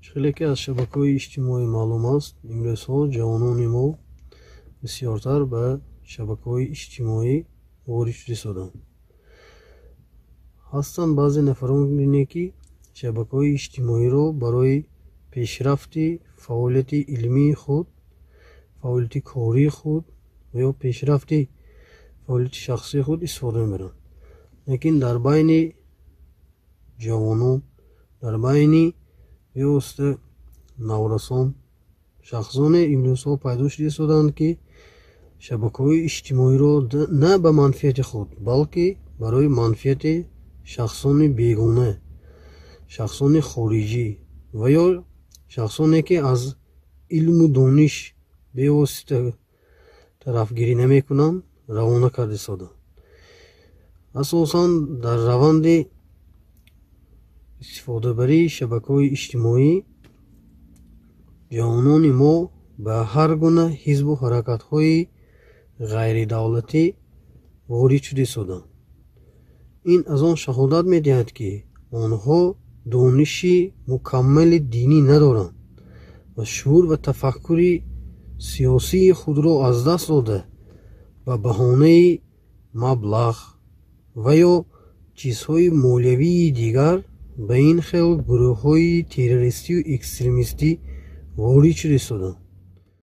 Хеле ки аз шабакаҳои иҷтимоӣ маълум аст, имрӯзҳо ҷавонони мо бисёртар ба шабакаҳои иҷтимоӣ ворид шуда истоданд. Ҳастанд баъзе нафароне, ки шабакаҳои иҷтимоиро барои пешрафти фаъолияти илмии худ, фаъолияти кории худ ва ё пешрафти фаъолияти шахсии худ истифода мебаранд. Лекин дар байни ҷавонон, дар байни бевосита наврасон шахсоне имрӯзҳо пайдо шуда истоданд, ки шабакаҳои иҷтимоиро на ба манфиати худ, балки барои манфиати шахсони бегона, шахсони хориҷӣ ва ё шахсоне, ки аз илму дониш бевосита тарафгирӣ намекунанд, равона карда истоданд. Асосан дар раванди истифодабарии шабакаҳои иҷтимоӣ ҷавонони мо ба ҳар гуна ҳизбу ҳаракатҳои ғайридавлатӣ ворид шуда истоданд. Ин аз он шаҳодат медиҳад, ки онҳо дониши мукаммали динӣ надоранд ва шуур ва тафаккури сиёсии худро аз даст дода, ба баҳонаи маблағ ва ё чизҳои молиявии дигар ба ин хел гурӯҳҳои террористию экстремистӣ ворид шуда истоданд.